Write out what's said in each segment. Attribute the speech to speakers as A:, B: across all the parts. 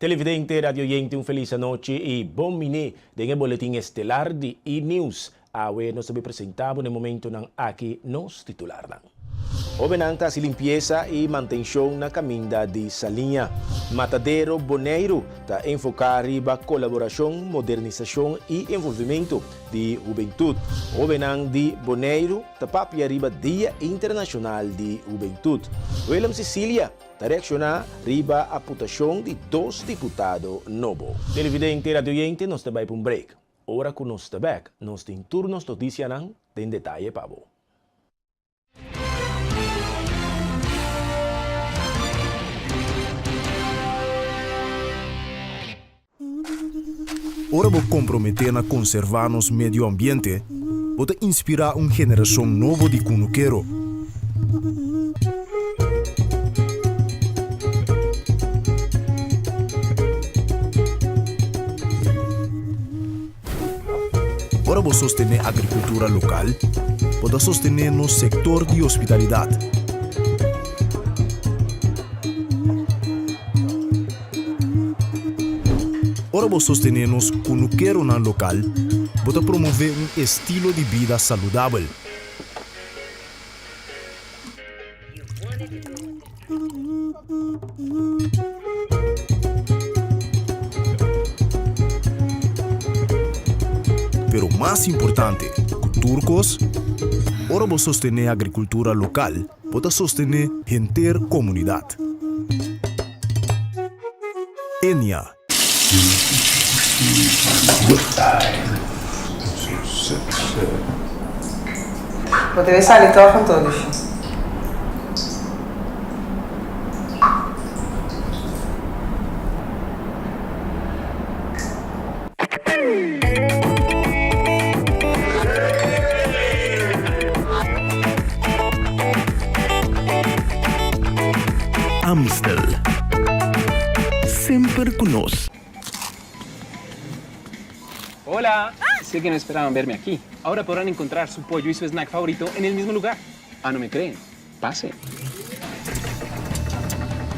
A: Televidente, radioyente un felis anochi y bon bini den e boletin estelar di E-News. Awe nos ta bay presenta bo na e momentonan aki nos titularnan. Hobennan ta hasi limpiesa y mantencion na caminda di Saliña. Matadero Boneiru ta enfoca riba colaboracion, modernisacion y envolvimento di hubentud. Hobennan di Boneiru ta papia riba Dia Internacional di Hubentud. Willem Cecilia ta reakshoná riba aputashon di dos diputado nobo. Televidente i radioyente nos ta bai pa un break. Ora ku nos ta bèk nos tin tur nos notisianan den detaye pa bo.
B: Ora bo komprometé na konservá nos medio ambiente, bo ta inspirá un generashon nobo di kunukero. Ora bo sostené agrikultura lokal, bo ta sostené nos sektor di hospitalidat. Ora bo sostené nos kunukeronan lokal, bo ta promové un estilo di bida saludabel. Pero mas importante ku tur kos, ora bo sostené agrikultura lokal, Bo ta sostené henter komunidat. Enia.
C: Bo debe sali tòg anto, Lushi.
D: Amstel. Semper cu nos.
E: Hola! Sé que no esperaban verme aquí. Ahora podrán encontrar su pollo y su snack favorito en el mismo lugar. Ah, no me creen? Pase.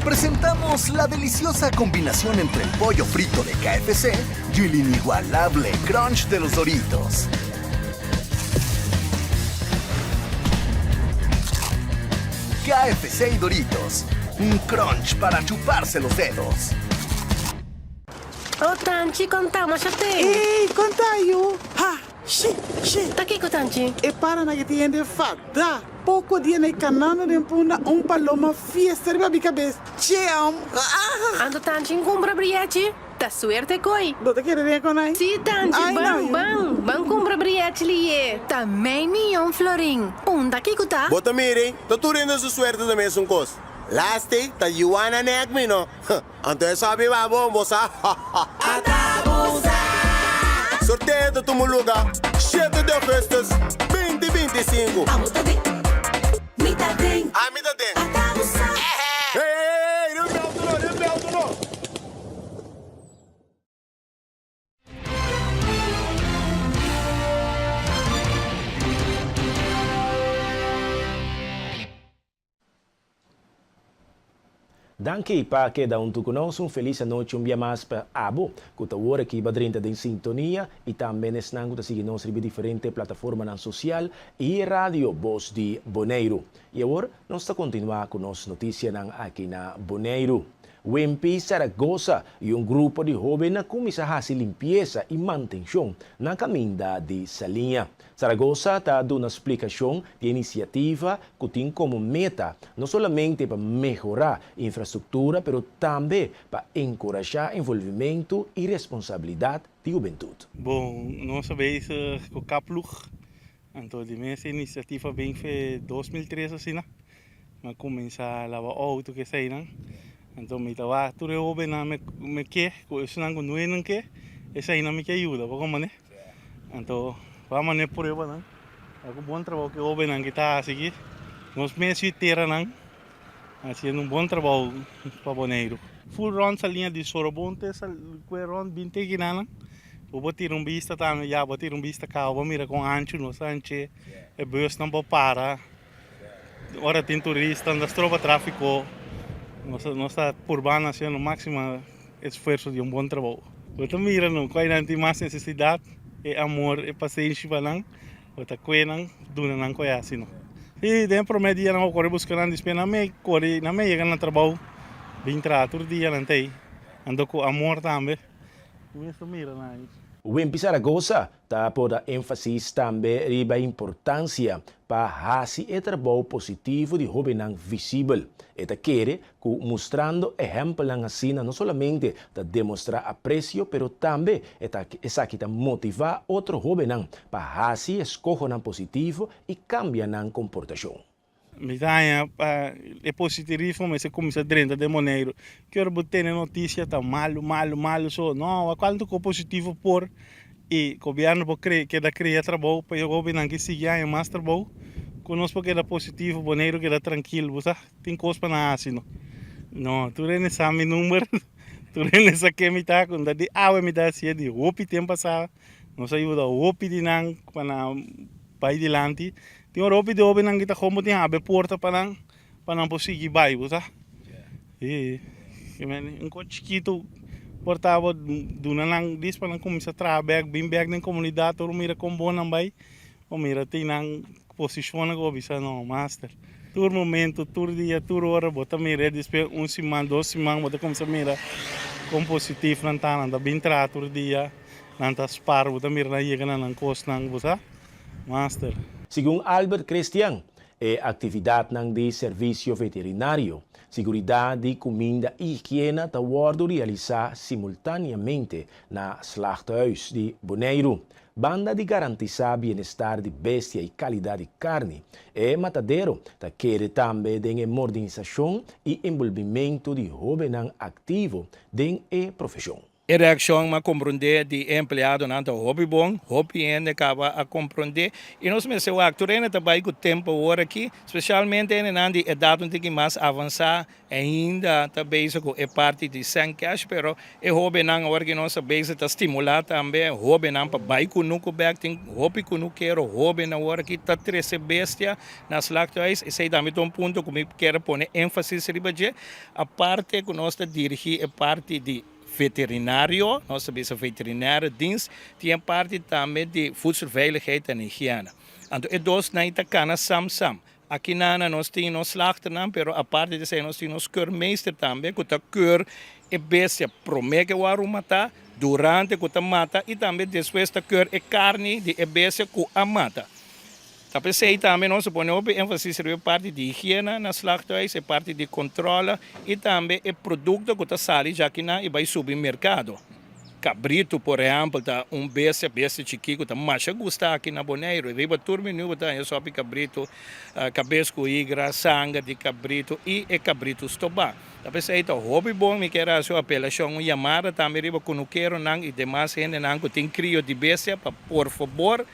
F: Presentamos la deliciosa combinación entre el pollo frito de KFC y el inigualable crunch de los Doritos. KFC y Doritos, un crunch para chuparse los dedos.
G: Oh Tanchi, konta masha te.
H: Ey, konta yu. Ha, shi, shi.
G: Ta kiko Tanchi?
H: E paranan ke tin hende fada. Poko dia na e kanando den punda un paloma fiesta riba mi kabes. Cheam!
G: Anto Tanchi n kumpra briechi? Ta suerte koi.
H: Bo ta kere den konai?
G: Si Tanchi,
H: Ai
G: ban,
H: no yu.
G: ban. Ban kumpra briechi liye. Ta mei miyon florin. Punda kiko ta?
I: Bo ta mira, ta tur hende su suerte ta mesun kos. Laste ta Yuana nek mi no. Anto e sa biba bon, bo sa. Ata bo sa! Sorteo ta tuma luga shete di augustus binti 25.
J: Abo ta den, mi ta den.
I: Ami ta den.
J: Ata bo sa!
I: Hey, hey, hey, riba mi auto no, riba mi auto no.
A: Danki pa keda huntu ku nos. Un felis anochi un bia mas pa abo ku ta wor aki ba drenta den sintonia i tambe n'esnan ku ta sigui nos riba e diferente plataformanan sosial i radio Bos di Boneiru. I awor nos ta kontinuá ku nos notisianan aki na Boneiru. Wimpy Saragoza i un grupo di hóben a kuminsá hasi limpiesa i mantenshon na kaminda di Saliña. Saragoza ta duna splikashon di e inisiativa ku tin komo meta no solamente pa mehorá infrastruktura pero tambe pa enkurashá envolvimentu i responsabilidat di hubentut.
K: Bon, nos a bezig ku Kaplug, anto di mes e inisiativa bin fe 2003 asina. Mi a kuminsá laba outo ku eseinan, anto mi ta wak tur e hóbennan mi ke, ku esunnan ku nuenan ke, eseinan mi ke yuda, bo komprende? Anto bo a mane pruebanan ta ku bon trabou ku e hobennan ki ta hasi aki. Nos mes yu teranan hasiendo un bon trabou pa Boneiru. Full rond saliña di Sorobon te kue rond bin te kinanan. Bo por tira un bista tambe, ya bo tira un bista kaba bo mira kon anchu nos ta anche e busnan por para. Ora tin turista no ta stroba trafiko. Nos ta purbando hasiendo máxima. esfuerso di un bon trabou. Bo ta mira no ku nan tin mas nesesidat, e amor, e pasenshi pa nan, bo ta kue nan, duna nan ku e hasi no. Si den e promé dia nan bo kore buska nan, despues nan mei kore, nan mei yega na trabou, bin traha tur dia nan ta ei, anto ku amor tambe. Bo mes ta mira nan ei.
A: Wimpy Saragoza Ta por da énfasis tambe riba e importansia pa hasi e trabou positivo di hóbennan visibel. E ta kere ku mustrando ehèmpelnan asina no solamente ta demostrá apresio pero tambe e ta esaki ta motivá otro hóbennan pa hasi eskohonan positivo i kambia nan komportashon.
K: Mi ta haña pa e positivismo mester kuminsá drenta den Boneiru. Ki ora bo tene notisia ta malu, malu, malu so. No, wak kuantu ku positivo por i gobièrnu por kre keda krea trabou pa e hóbennan ke sigui haña mas trabou ku nos por keda positivo, Boneiru keda trankil. Bo sa tin kos pa nan hasi no. No, tur hende sa mi number, tur hende sa ken mi ta, ku ta di awe mi ta hasié di hopi tempu pasá. Nos a yuda hopi di nan pa nan bai dilanti. Tin ora hopi di hobennan ki ta kon bo tin habri porta pa nan, pa nan por sigui bai, bo sa. I un kos chikitu por ta bo duna nan dis pa nan kuminsá traha bèk, bin bèk den komunidat, ora bo mira kon bon nan bai, bo mira tin nan posishonnan ku bo bisa no master. Tur momento, tur dia, tur ora bo ta mira e despues un siman, dos siman bo ta kuminsá mira kon positif nan ta, nan ta bin traha tur dia, nan ta spar, bo ta mira nan yega na nan kosnan, bo sa. Master.
A: Segun Albert Christian, e aktividatnan di servisio veterinario, siguridat di kuminda i higiena ta wòrdu realisá simultáneamente na Slachthuis di Boneiru. Banda di garantisá bienestar di bestia i kalidat di karni, e matadero ta kere tambe den e modernisashon i enbolbimentu di hóbennan aktivo den e profeshon.
D: E reakshon m'a komprondé di e empleadonan ta hopi bon, hopi hende kaba a komprondé i nos mester wak tur hende ta bai ku tempu awor aki, spesialmente hendenan di edat un tiki mas avansá ainda ta bezig ku e parti di sèn kèsh, pero e hóbennan awor ki nos ta bezig ta stimulá tambe hóbennan pa bai kunuku bèk, tin hopi kunukero hóben awor aki ta trese bestia na slachthuis, esei tambe ta un punto ku mi kier pone énfasis riba dje, aparte ku nos ta dirigí e parti di. Veterinario, nos ta bisa veterinaire dienst, tin e parti tambe di voedselveiligheid en higiene. Anto e dos nan ta kana sam sam. Aki nana nos tin nos slachternan, pero aparte di esei nos tin nos keurmeester tambe ku ta keur e bestia prome ke wòrdu matá, durante ku ta mata i tambe despues ta keur e karni di e bestia ku a mata. Ta p'esei tambe nos a pone hopi énfasis riba e parti di higiena na slachthuis, e parti di kontròle i tambe e produkto ku ta sali djakinan i bai subi merkado. Kabritu por ehèmpel ta un bestia, bestia chikí ku ta masha gusta aki na Boneiru. Riba tur menú bo ta haña sòpi kabritu, kabes ku higra, sanger di kabritu i e kabritu stobá. Ta p'esei ta hopi bon mi kier hasi un apelashon, un yamada tambe riba kunukeronan i demas hendenan ku tin krio di bestia pa por fabor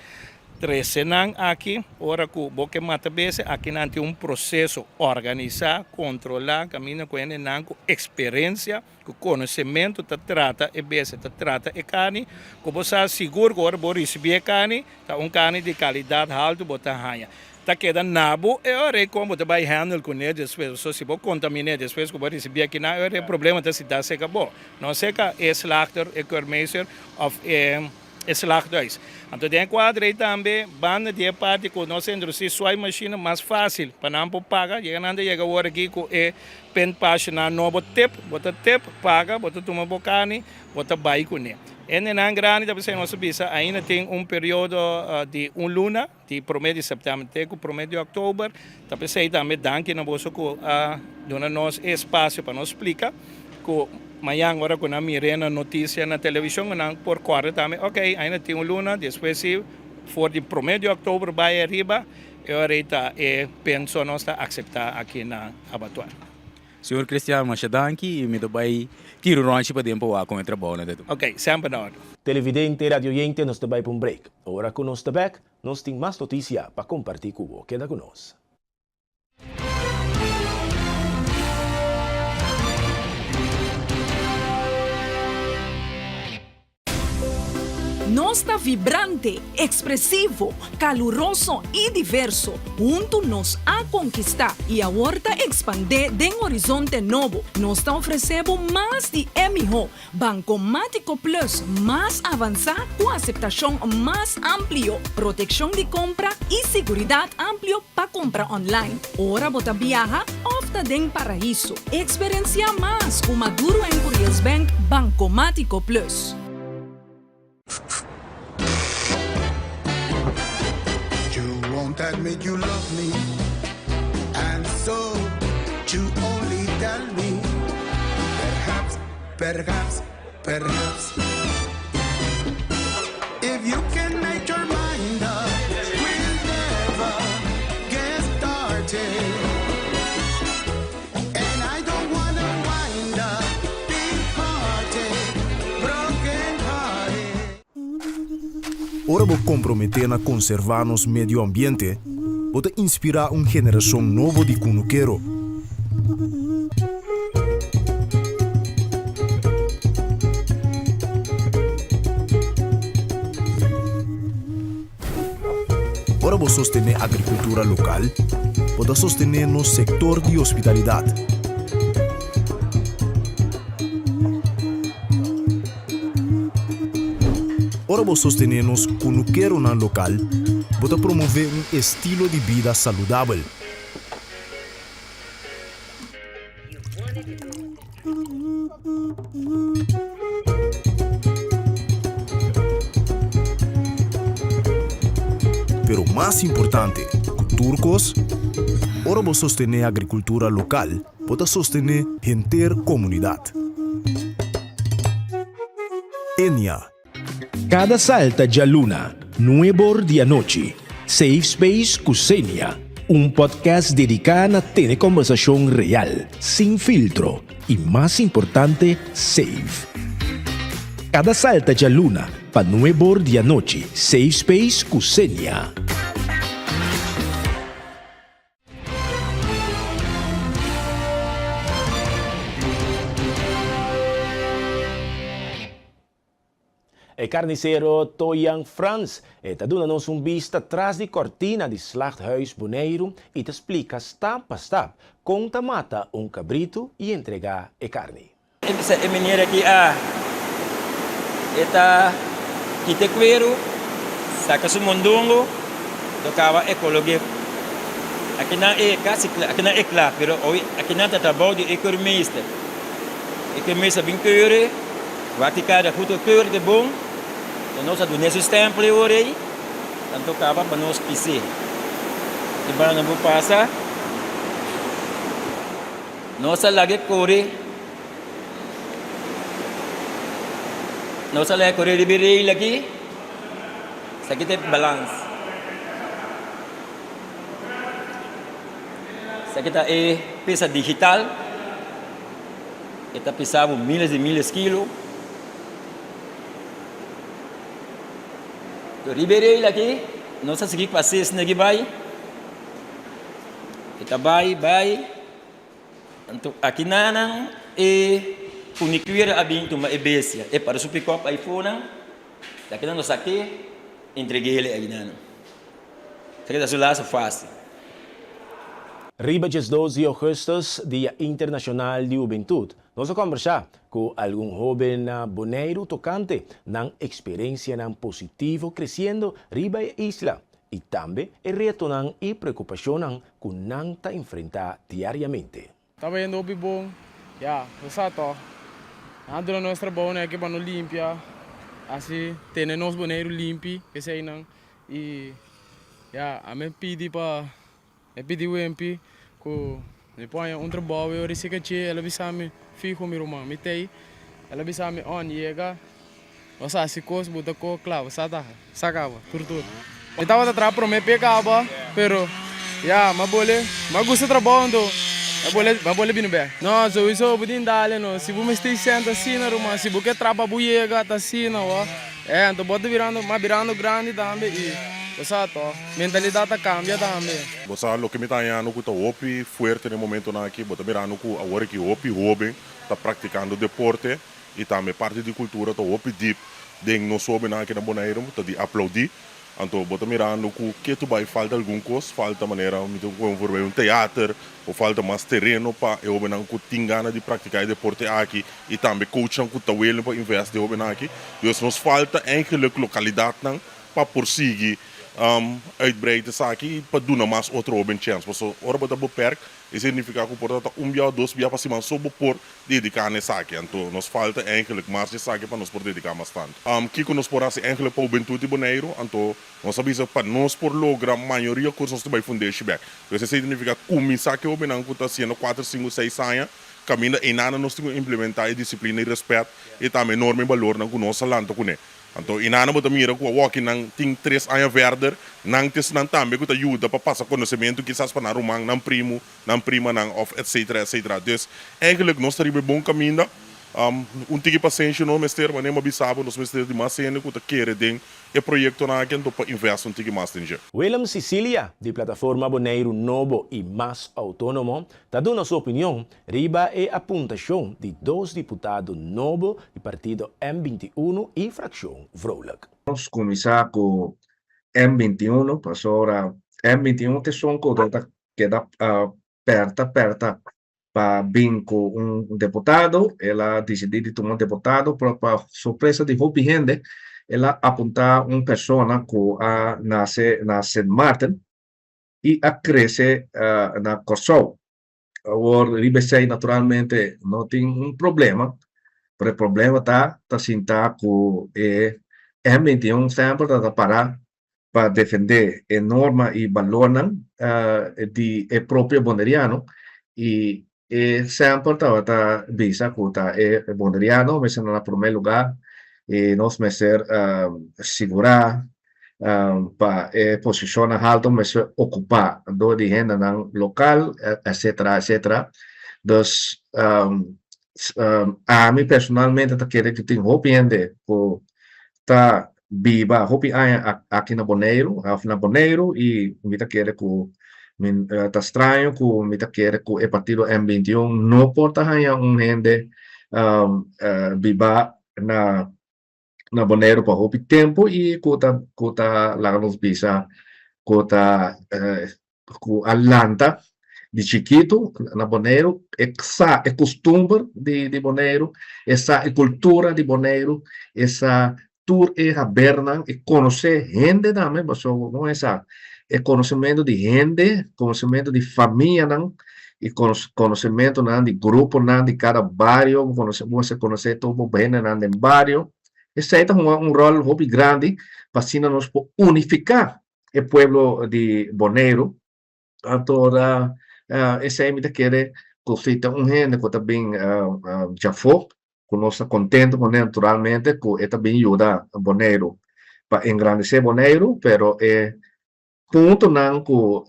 D: Trese nan aki, ora ku bo ke mata bese, aki nan tin un proseso organisá, kontrolá, kaminda ku hendenan ku eksperensia, ku konosementu ta trata e bese, ta trata e karni, ku bo sa sigur ku ora bo risibí e karni, ta un karni di kalidat haltu bo ta haña. Ta keda na bo e ora ei kon bo ta bai handle kuné despues, pasobra si bo kontaminé despues ku bo a risibí akinan, e ora ei e problema ta sintá serka bo, no serka e slagter, e keurmeester òf e. E slachthuis. Anto den e kuadro ei tambe, banda di e parti ku nos a introdusí swipe machine mas fásil pa nan por paga, yega nan ta yega awor aki ku e pinpashanan nobo tip, bo ta tip, paga, bo ta tuma bo karni, bo ta bai kuné. Hendenan grandi ta bisa nos a bisa ainda tin un periodo di un luna, di promé di sèptèmber te ku promé di òktober. Ta p'esei tambe danki na boso ku a duna nos e espasio pa nos splika ku mañan ora ku nan mir'é na notisia na televishon nan por kòrda tambe ok ainda tin un luna despues si for di promé di òktober bai ariba e ora ei ta e penso nos ta akseptá aki na abatuar.
L: Señor Cristian masha danki y mi ta bay tira un ronchi paden pa wak con e trabounan ta tuma.
D: Ok, semper na ordo.
A: Televidente y radioyente nos ta bay pa un break. Ora cu nos ta bek, nos tin mas noticia pa comparti cu bo. Keda cu nos.
J: Nos.
M: Nos ta vibrante, ekspresivo, kaluroso i diverso. Huntu nos a konkistá i awor ta ekspandé den horizonte nobo. Nos ta ofresé bo mas di e mihó. Bankomátiko Plus mas avansá ku aseptashon mas amplio, protekshon di kompra i siguridat amplio pa kumpra online ora bo ta biaha òf ta den paraiso. Eksperensiá mas ku Maduro en Curiels Bank Bankomátiko Plus.
N: You won't admit you love me And so you only tell me Perhaps, perhaps, perhaps If you can make your mind up We'll never get started And I don't wanna wind up Big hearted, broken hearted
B: Ora bo komprometé na konservá nos medio ambiente, bo ta inspirá un generashon nobo di kunukero. Ora bo sostené agrikultura lokal, bo ta sostené nos sektor di hospitalidat. Ora bo sostené nos kunukeronan lokal, bo ta promové un estilo di bida saludabel. Pero mas importante ku tur kos, ora bo sostené agrikultura lokal, bo ta sostené henter komunidat. Enia.
A: Kada salta djaluna, nuebor di anochi, Safe Space ku Xenia, un podcast dediká na tene kòmbersashon real, sin filtro i mas importante, safe. Kada salta djaluna pa nuebor di anochi, Safe Space ku Xenia. E karnisero Toyan Frans e ta duna nos un bista tras di kòrtina di Slachthuis Boneiru i ta splika stap pa stap kon ta mata un kabritu i entregá e karni.
O: E manera ki a e ta kita e kueru, saka su mondongo, lo kaba e kolog'é. Akinan e kasi kla, akinan e kla, pero owi akinan ta trabou di e keurmeester. E keurmeester a bin keure. Wak di kada goed gekeurd e bon, ta nos a dun'é su stempel e ora ei, tanto kaba pa nos pis'é. Di banda bo pasa, nos a lag'é kore, nos a lag'é kore riba e reil aki, esaki ta e balans. Esaki ta e pesa digital. E ta pesa bo miles di miles kilo. To riba e rail aki, nos ta sigui pas'é esaki bai. E ta bai, bai. Anto aki nanan e funicuira a bin tuma e bestia. E para su pick-up aifonan. Aki nan nos sak'é, entreg'é aki nanan. Esaki ta su laso fácil.
A: Riba 12 di ougùstùs, Dia Internashonal di Hubentut, nos a kòmbersá ku algun hóben na Boneiru tokante nan eksperensianan positivo kresiendo riba e isla i tambe e retonan i preokupashonnan ku nan ta enfrentá diariamente.
P: Ta bayendo hopi bon. Ya, bo sa tòg. Nan a duna nos trabounan aki pa no limpia, asi tene nos Boneiru limpi, eseinan. I ya, ami a pidi pa, mi a pidi Wempi ku mi por haña un trabou e ora i si kaché. El a bisa mi, Fiho mi ruman, mi t'ei. El a bisa mi, On, yega, bo sa hasi kos, bo ta ko kla, bo sa taha, sa kaba, tur tur. Mi tabata traha promé p'e kaba, pero ya, m'a bole, m'a gusta trabou anto m'a bole, m'a bole bini bèk. No, souiso bo tin dale no, si bo mester senta asina ruman, si bo ke traha pa bo yega ta asina wou. E, anto bo ta birando, m'a birando grandi tambe i bo sa tòg, mentalidat ta kambia tambe.
Q: Bo sa loke mi ta hañando ku ta hopi fuerte na e momentonan aki, bo ta mirando ku awor aki hopi hóben ta praktikando deporte i tambe parti di kultura ta hopi dip. den nos hóbennan aki na Boneiru ta di aplaudí. Anto bo ta mirando ku ketu bai falta algun kos, falta manera mi ta kohe un voorbeeld un teater o falta mas tereno pa e hóbennan ku tin gana di praktiká e deporte aki i tambe coachnan ku ta willing pa invest den e hóbennan aki. Dus nos falta eigenlijk lokalidatnan pa por sigui uitbreid esaki i pa duna mas otro hóben chèns. Pasobra ora bo ta beperk e signifiká ku por ta ta un bia o dos bia pa siman so bo por dediká na esaki. Anto nos falta eigenlijk mas di esaki pa nos por dediká mas tantu. Kiko nos por hasi eigenlijk pa hubentut di Boneiru? Anto nos a bisa pa nos por logra mayoria kos nos ta bai fundeshi bek. Pues esei ta nifiká kuminsá ku e hobennan ku ta hasiendo kuater, sinku, seis aña kaminda einan nos tin ku implementá e disiplina i rèspèt i tambe norma i balornan ku nos a lanta kuné. Anto i nana bo ta mira ku awoki nan tin tres aña verder, nan ta esnan tambe ku ta yuda pa pasa konosementu kisas pa nan ruman, nan primu, nan primanan òf etsetera etsetera. Dus eigenlijk nos ta riba e bon kaminda. Un tiki pasenshi nos mester, manera mi a bisa bo, nos mester di mas hende ku ta kere den e proyektonan aki anto pa invest un tiki mas den dje.
A: Willem Cicilia di Plataforma Boneiru Nobo i Mas Outónomo ta duna su opinion Riba e apuntashon di dos diputado nobo di partido M 21 i frakshon Vrolijk.
R: Nos kuminsá ku M 21 pasobra M 21 ta esun ku ta keda pèrta pèrta pa bin ku un deputado. El a disidí di tuma un deputado pero pa sorpresa di hopi hende el a apuntá un persona ku a nase na Sint Maarten i a krese na Kòrsou. Awor riba esei naturalmente no tin un problema, pero e problema ta ta sinta ku e M21 semper ta ta para pa defende e norma i balornan di e propio boneriano i e semper tabata bisa ku ta e boneriano mester na prome lugar i nos mester sigura pa e posishonnan haltu mester okupá dor di hendenan lokal, etsetera, etsetera. Dus, ami personalmente ta kere ku tin hopi hende ku ta biba hopi aña aki na Boneiru òf na Boneiru i mi ta kere ku mi ta straño ku mi ta kere ku e partido M 21 no por ta haña un hende biba na na Boneiru pa hopi tempu i ku ta ku ta laga nos bisa ku ta ku a lanta di chikitu na Boneiru e sa e kustumber di di Boneiru e sa e kultura di Boneiru e sa tur e habernan e konosé hende tambe pasobra kon e sa e konosementu di hende konosementu di famianan i konosementunan di gruponan di kada bario, bo konosé, bo mester konosé tur bo hendenan den bario. Esei ta hunga un ròl hopi grandi pa asina nos por unifiká e pueblo di Boneiru. Anto ora esei mi ta kere ku si ta un hende ku ta bin djafó, ku nos ta kontento kuné naturalmente ku e ta bin yuda Boneiru pa engrandesé Boneiru, pero e Puntonan ku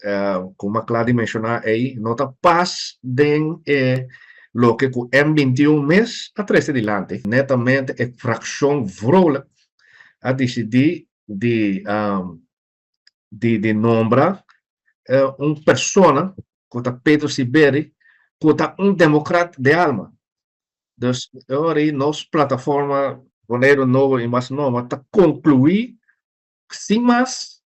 R: ku Macla di menshoná ei no ta pas den e loke ku M 21 mes a trese dilanti. Netamente e frakshon Vrolijk a disidí di di di nombra un persona ku ta Pedro Siberi ku ta un demokrat de alma. Dus e ora ei nos plataforma Boneiru Nobo i Mas Nobo ta konkluí Sin mas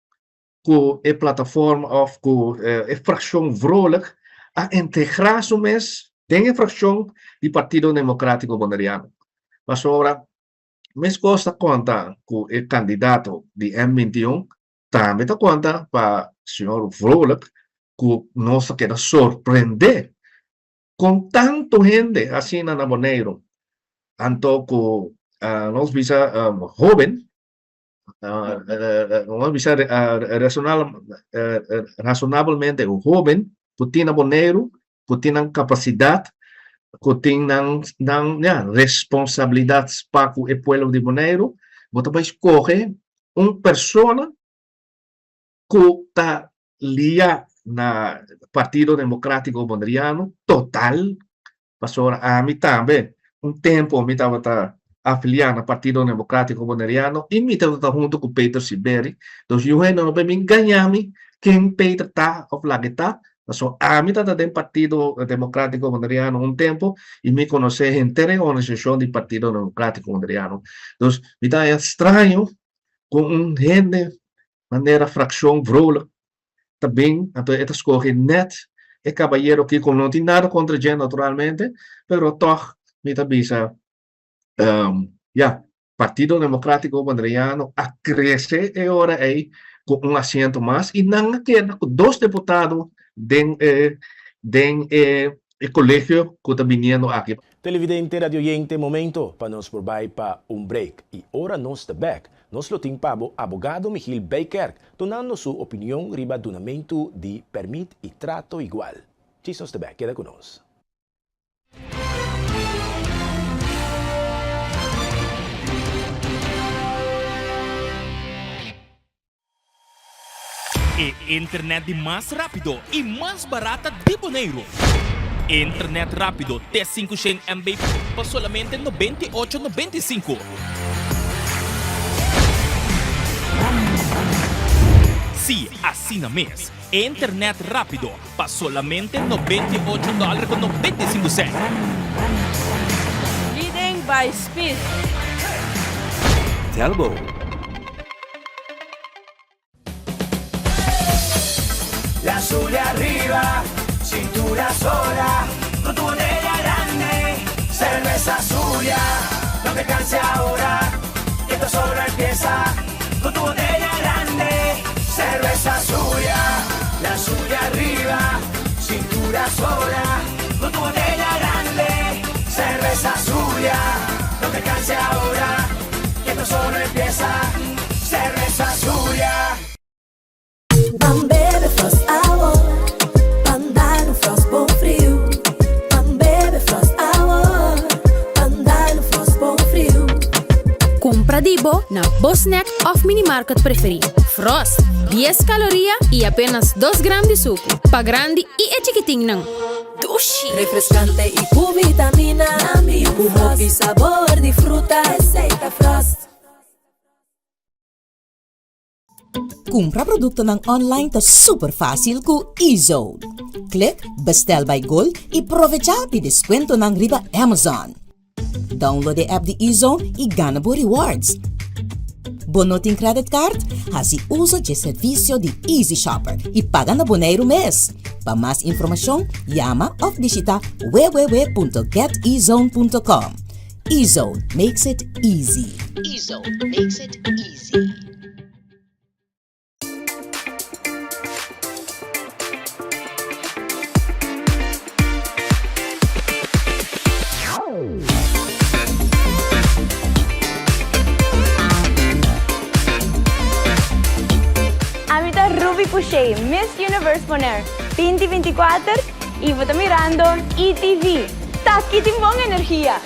R: ku e plataforma òf ku e frakshon Vrolijk a integrá su mes den e frakshon di Partido Demokrátiko Boneriano. Pasobra meskos ta konta ku e kandidato di M 21, tambe ta konta pa señor Vrolijk ku nos ta keda sorprendé kon tantu hende asina na Boneiru anto ku nos bisa hóben Nos bisa rasonabelmente un hoben ku tin na Boneiru, ku tin nan kapasidat, ku tin nan nan ya responsabilidat pa ku e pueblo di Boneiru, bo ta bai skohe un persona ku ta lia na Partido Democratico Boneriano total Pasobra ami tambe un tempo mi tabata afiliá na Partido Democrático Boneriano i mi tabata huntu ku Peter Siberi. Dus yu hende no por bin gaña mi ken Peter ta òf lak e ta. Pasobra ami tabata den Partido Democrático Boneriano un tempu i mi konosé henter e organisashon di Partido Democrático Boneriano. Dus mi ta haña straño ku un hende manera frakshon Vrolijk ta bin, anto e ta skohe nèt e kabayero aki ku no tin nada kontra dje naturalmente, pero tòg mi ta bisa ya, Partido Democrático Boneriano a krese e ora ei ku un asiento mas i nan a keda ku dos deputado den e den e e kolegio ku ta biniendo aki.
A: Televidente, radioyente, momento pa nos por bai pa un break i ora nos ta bek, nos lo tin pa bo abogado Michiel Bijkerk dunando su opinion riba dunamentu di permit i trato igual. Djis nos ta bek, keda ku nos.
S: E internet di mas rápido i mas barata di Boneiru. Internet rápido te 500 MB pa solamente 98,95. Sí, asina mes. Internet rápido pa solamente 98 dòler ku 95 sènt.
T: Leading by speed.
S: Telbo.
N: La Zulia arriba, cintura sola, con tu botella grande, cerveza Zulia, no te canses ahora, que esto solo empieza, con tu botella grande, cerveza Zulia, la Zulia arriba, cintura sola, con tu botella grande, cerveza Zulia, no te canses ahora, que esto solo empieza, cerveza Zulia.
J: Ban bebe Frost awor, ban dal un Frost bon friu. Ban bebe Frost awor, ban dal un Frost bon friu.
U: Kumpra di bo na bo snack òf minimarket preferí. Frost, dies kaloria i apenas dos gram di suku, pa grandi i e chikitinnan.
J: Dushi! Refrescante i ku vitamina, ku hopi sabor di fruta, esei ta Frost.
V: Kumpra produktonan online ta super fásil ku eZone. Klik Bestel by Gold i provechá di deskuentonan riba Amazon. Download e app di eZone i gana bo rewards. Bo no tin credit card? Hasi uso dje servisio di Easy Shopper i paga na Boneiru mes. Pa mas informashon, yama òf bishitá www.getezone.com. Ezone makes it easy.
W: Ezone makes it easy.
T: Ami ta Ruby Pouchet, Miss Universe Bonaire 2024 y bo ta mirando ETV. Taki tin bon energia!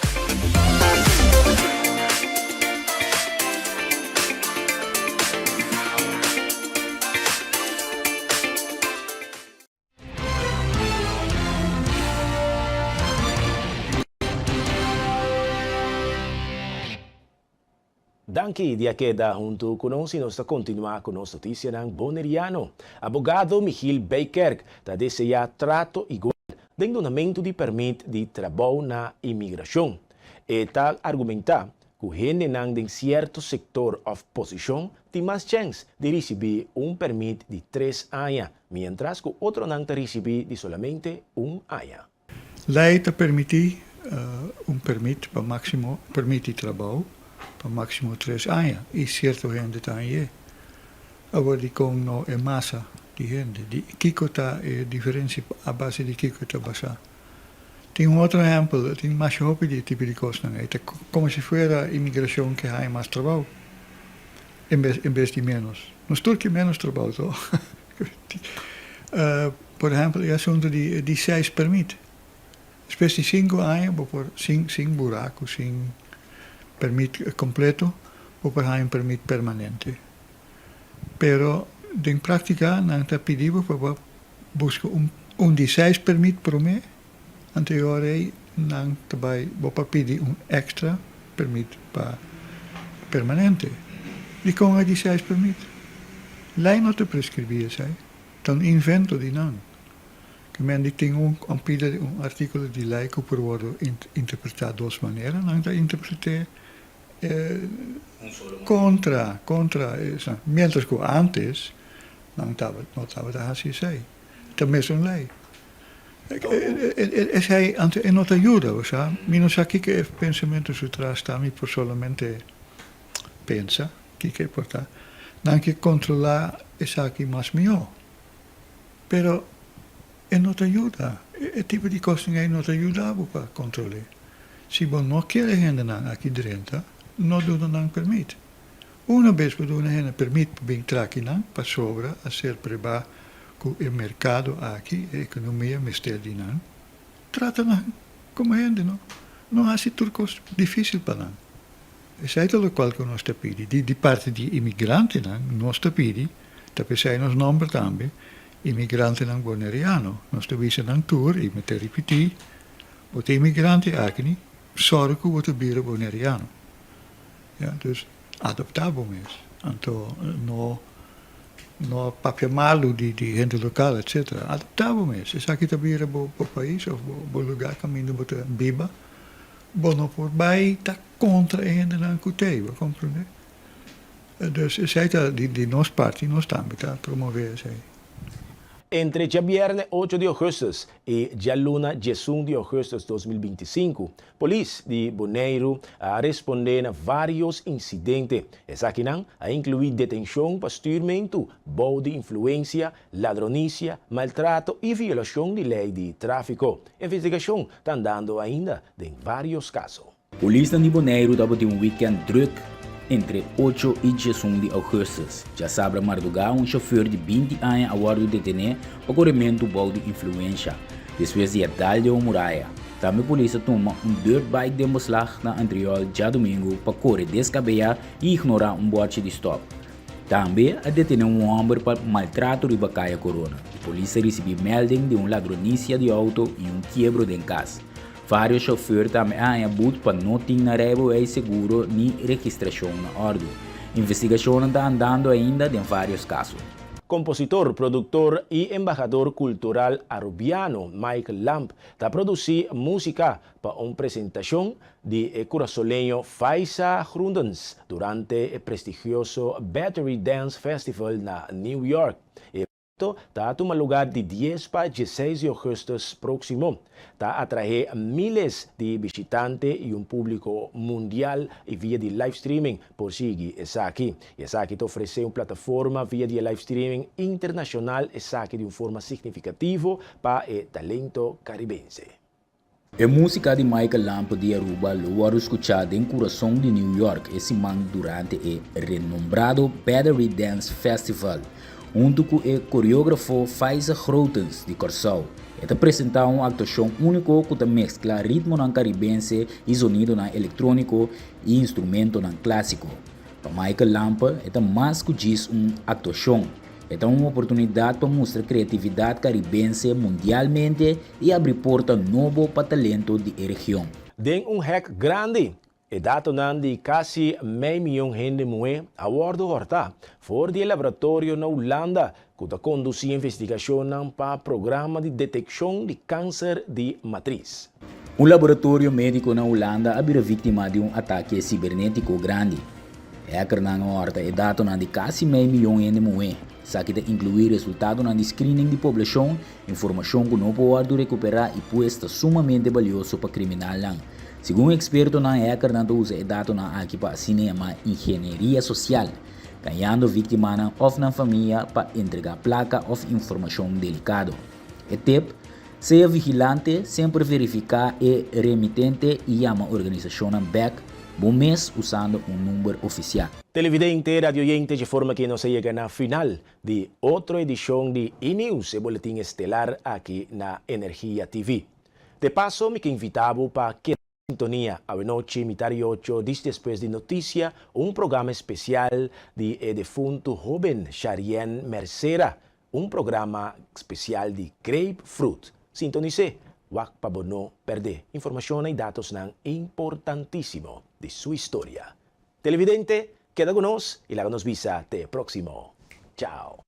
A: Danki di a keda huntu ku nos i nos ta kontinuá ku nos notisianan boneriano. Abogado Michiel Bijkerk ta deseá trato igual den dunamentu di pèrmit di trabou na imigrashon. E ta argumentá ku hendenan den sierto sektor òf posishon tin mas chèns di risibí un pèrmit di tres aña, miéntras ku otronan ta risibí di solamente un aña.
X: Lei ta permití un pèrmit pa máksimo pèrmit di trabou pa máksimo tres aña i sierto hende ta hañ'é. Awor dikon no e masa di hende? Di kiko ta e diferensia? A base di kiko e ta basá? Tin un otro ehèmpel, tin masha hopi di e tipo di kosnan ei. Ta komo si fuera imigrashon ke haña mas trabou en bes en bes di ménos. Nos tur ke ménos trabou to. Por ehèmpel e asuntu di di seis pèrmit. Despues di sinku aña bo por sin sin buraku, sin pèrmit kompleto, bo por haña un pèrmit permanente. Pero den práktika nan ta pidi bo pa bo buska un un di seis permit promé, anto e ora ei nan ta bai bo pa pidi un èkstra permit pa permanente. Dikon e di seis permit? Lei no ta preskribí esei, ta un invento di nan. Ke men di tin un un pida di un artíkulo di lei ku por wòrdu interpretá dos manera, nan ta interpret'é kontra kontra esnan, miéntras ku ántes nan tabata no tabata hasi esei. Ta mesun lei. Esei anto e no ta yuda, bo sa. Mi no sa kiko e pensamentu su tras ta, mi por solamente pensa kiko e por ta. Nan ke kontrolá esaki mas mihó. Pero e no ta yuda. E tipo di kosnan ei no ta yuda bo pa kontrol'é. Si bo no kier e hendenan aki drenta, no duna nan permit. Una bes bo duna hende permit pa bin traki nan, pasobra a ser prebá ku e merkado aki, e ekonomia mester di nan, trata nan komo hende no. No hasi tur kos difísil pa nan. Esei ta lokual ku nos ta pidi. Di parti di imigrantenan nos ta pidi, ta p'esei nos nòmber tambe, Imigrantenan Boneriano. Nos ta bisa nan tur, i mi ta ripití, bo ta imigrante akini, sòru ku bo ta bira boneriano. Ya, dus adoptá bo mes. Anto no no papia malu di di hende lokal etcetera. Adoptá bo mes. Esaki ta bira bo bo pais òf bo bo lugá kaminda bo ta biba. Bo no por bai ta kontra e hendenan ku t'ei, bo komprendé? Dus esei ta di di nos parti, nos tambe ta promové esei.
A: Entre djabièrnè ocho di ougùstùs i djaluna diesun di ougùstùs 2025, polis di Boneiru a respondé na vários insidente. Esakinan a inkluí detenshon pa stürmentu bou di influensia, ladronisia, maltrato i violashon di lei di tráfiko. Investigashon ta andando ainda den vários kaso.
L: Polisnan di Boneiru tabatin un wikènt drùk entre ocho i diesun di ougùstùs. Djasabra mardugá un shofùr di binti aña a wòrdu detené pa korementu bou di influensha, despues di a dal den un muraya. Tambe polis a tuma un dirt bike den beslag na Antriol djadumingu pa kore deskabeyá i ignorá un bòrchi di stòp. Tambe a detené un hòmber pa maltrato riba Kaya Korona i polis a risibí melding di un ladronisia di outo i un kiebro den kas. Varios chauffeur tambe a haña but pa no tin nan rijbewijs seguro ni registrashon na òrdu. Investigashonnan ta andando ainda den varios kaso.
A: Kompositor, produktor i embahador kultural arubiano Michael Lamp ta produsí músika pa un presentashon di e kurasoleño Faiza Groendens durante e prestigioso Battery Dance Festival na New York. E evento ta tuma lugar di dies pa dieseis di augustus proximo. Ta atrahe miles di bishitante y un publico mundial y via di live streaming por sigui esaki. Y esaki ta ofrece un plataforma via di e live streaming internacional esaki di un forma significativo pa e talento Caribense.
L: E músika di Michael Lampe di Aruba lo wòrdu skuchá den kurason di New York e siman durante e renombrado Battery Dance Festival. Huntu ku e koreógrafo Faiza Grootens di Kòrsou, e ta presentá un aktuashon úniko ku ta meskla ritmonan karibense i zonidonan elektróniko i instrumentonan klásiko. Pa Michael Lampe e ta mas ku djis un aktuashon. E ta un oportunidat pa mustra kreatividat karibense mundialmente i abri porta nobo pa talento di e region.
A: Den un hack grandi, e datonan di kasi mei mion hende muhé a wòrdu hòrtá for di e laboratorio na Hulanda ku ta kondusí investigashonnan pa programa di detekshon di kanser di matris.
L: Un laboratorio médiko na Hulanda a bira víktima di un atake sibernétiko grandi. E hackernan a hòrta e datonan di kasi mei mion hende muhé. Esaki ta inkluí resultadonan di screening di poblashon, informashon ku no por wòrdu rekuperá i pues ta sumamente balioso pa kriminalnan. Segun ekspertonan, e hackernan ta usa e datonan aki pa asina yamá ingenieria sosial, gañando víktimanan òf nan famia pa entregá plaka òf informashon delikado. E tip, Sea vigilante, semper verifiká e remitente i yama organisashonnan bèk bo mes usando un number ofisial.
A: Televidente, radioyente, dje forma ki nos a yega na final di otro edishon di E-News, e boletin estelar aki na Energia TV. De paso mi ke invitá bo pa keda na sintonia awenochi mitar i ocho dis despues di notisia, un programa espesial di e defuntu hoben Sharien Mercera, Un programa spesial di Grapefruit. Sintonis'é, wak pa bo no pèrdè informashonnan i datosnan importantísimo di su historia. Televidente, keda ku nos i laga nos bisa te e próksimo. Chao!